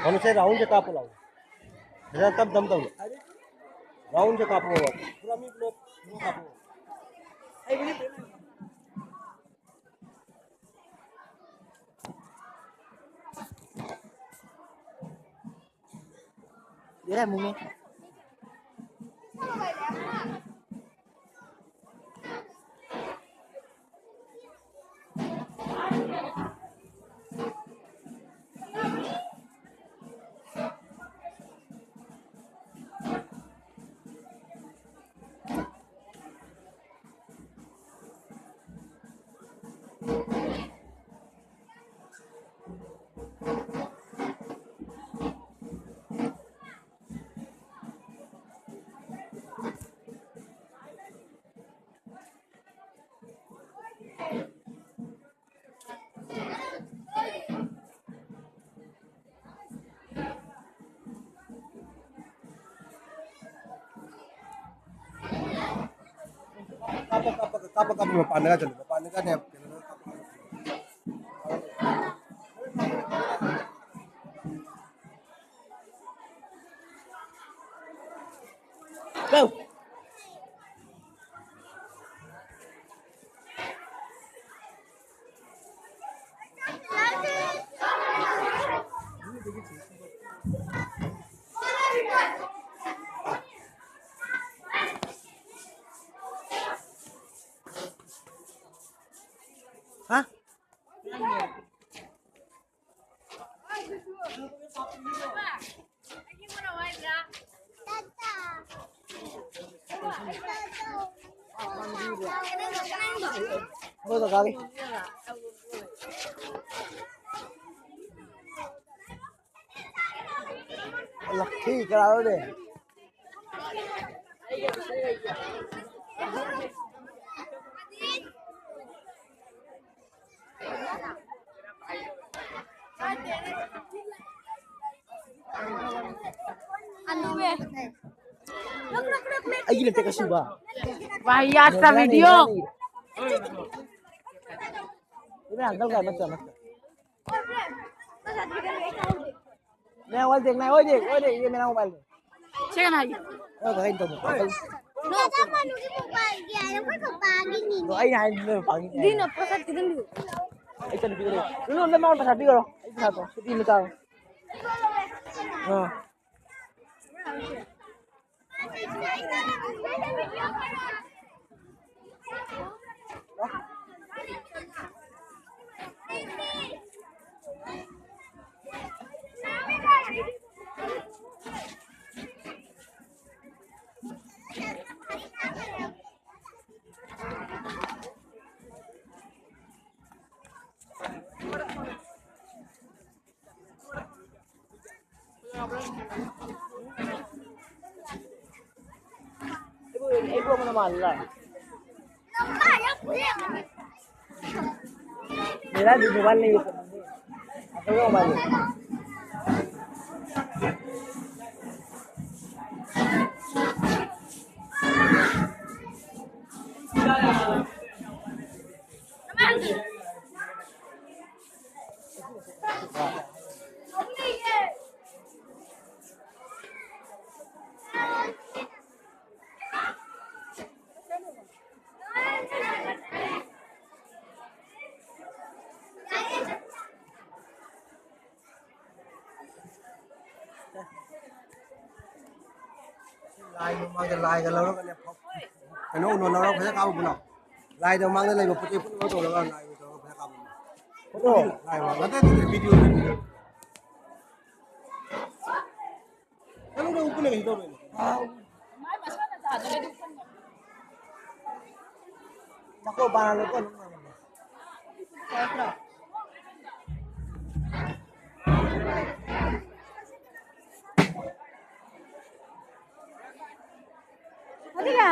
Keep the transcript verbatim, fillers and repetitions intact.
ꯍꯧꯅꯁꯦ, ꯔꯥꯎꯟꯁꯦ ꯀꯥꯞꯄ ꯂꯥꯎ꯫ ꯐꯖꯅ ꯇꯞ ꯇꯞ ꯇꯧꯅ꯫ ꯔꯥꯎꯟꯁꯦ ꯀꯥꯞꯄꯛꯑꯣꯕ꯫ ꯄꯨꯔꯥ ꯃꯤ ꯄꯨꯂꯞ ꯀꯥꯞꯄꯛꯑꯣ꯫ ꯀꯥꯞꯄ, ꯀꯥꯞꯄ, ꯀꯥꯞꯄ, ꯀꯥꯞꯄ, ꯃꯄꯥꯟꯗꯒ ꯆꯠꯂꯨ, ꯃꯄꯥꯟꯗꯒꯅꯦ, ꯀꯩꯅꯣ ꯀꯥꯞꯄ꯫ Go! ꯍꯥ? ꯂꯛꯈꯤ ꯀꯅꯥꯅꯣꯅꯦ? ꯑꯩꯒꯤ ꯅꯠꯇꯦ ꯀꯩꯁꯨꯕ꯫ ꯋꯥꯍꯩ ꯌꯥꯠꯄ ꯚꯤꯗꯤꯑꯣ꯫ ꯏꯕꯦꯝ, uncle ꯀꯥꯏ ꯅꯠꯇ꯭ꯔꯣ, ꯅꯠꯇ꯭ꯔꯣ? ꯅꯪ ꯋꯥꯏ ꯗꯦꯛ, ꯅꯪ ꯋꯥꯏ ꯗꯦꯛ, ꯋꯥꯏ ꯗꯦꯛ, ꯏꯕꯦꯝ, ꯅꯪ ꯃꯣꯕꯥꯏꯜ ꯗꯦꯛ꯫ ꯁꯦ ꯀꯅꯥꯒꯤ? ꯅꯪ ꯀꯗꯥꯏ ꯇꯧꯕ? ꯅꯣꯏ ꯆꯞ ꯃꯥꯟꯅꯕꯒꯤ ꯃꯣꯕꯥꯏꯜꯒꯤ ꯍꯥꯏꯔ ꯑꯩꯈꯣꯏ ꯄꯄꯥꯒꯤꯅꯤꯅꯦ꯫ ꯑꯗꯣ ꯑꯩꯅ ꯍꯥꯏꯗꯤ ꯅꯣꯏ ꯄꯄꯥꯒꯤꯅꯦ ꯍꯥꯏꯅ꯫ ꯂꯤꯅ ꯄꯣꯠꯁꯛ ꯈꯤꯇꯪ ꯄꯤꯌꯨ꯫ ꯑꯩ ꯆꯠꯂꯨ ꯄꯤꯔꯛꯑꯣ꯫ ꯅꯪ ꯑꯝꯇ ꯃꯥꯉꯣꯟꯗ ꯄꯩꯁꯥ ꯄꯤꯈ꯭ꯔꯣ꯫ ꯑꯩ ꯄꯩꯁꯥꯗꯣ ꯁꯨꯇꯤ ꯑꯃ ꯆꯥꯔꯣ꯫ ꯑꯥ꯫ मेरा भी मोबाइल नहीं है। ꯂꯥꯏ ꯃꯃꯥꯡꯗ ꯂꯥꯏꯒ ꯂꯧꯔꯒꯅꯦ, ꯀꯩꯅꯣ ꯎꯅꯣ ꯂꯧꯔꯒ ꯐꯖꯅ ꯀꯥꯞꯄꯨ ꯄꯨꯂꯞ꯫ ꯂꯥꯏꯗ ꯃꯃꯥꯡꯗ ꯂꯩꯕ ꯄꯣꯠ ꯆꯩ ꯄꯨꯝꯅꯃꯛ ꯇꯧꯔꯒ ꯂꯥꯏ ꯑꯣꯏꯅ ꯇꯧꯔꯒ ꯐꯖꯅ ꯀꯥꯞꯄꯨ꯫ ꯐꯣꯇꯣ? ꯂꯥꯏ ꯃꯃꯥꯡ ꯅꯠꯇꯦ, ꯅꯠꯇꯦ, ꯚꯤꯗꯤꯑꯣ, ꯚꯤꯗꯤꯑꯣ꯫ ꯅꯪꯅ ꯎꯞꯄꯅ ꯀꯩꯁꯨ ꯇꯧꯔꯣꯏꯅꯦ꯫ ꯆꯥꯛꯀꯧ ꯄꯥꯔ ꯂꯣꯏꯀꯣ ꯑꯗꯨꯝ ꯉꯥꯡꯉꯣ꯫ ꯑꯗꯨꯒ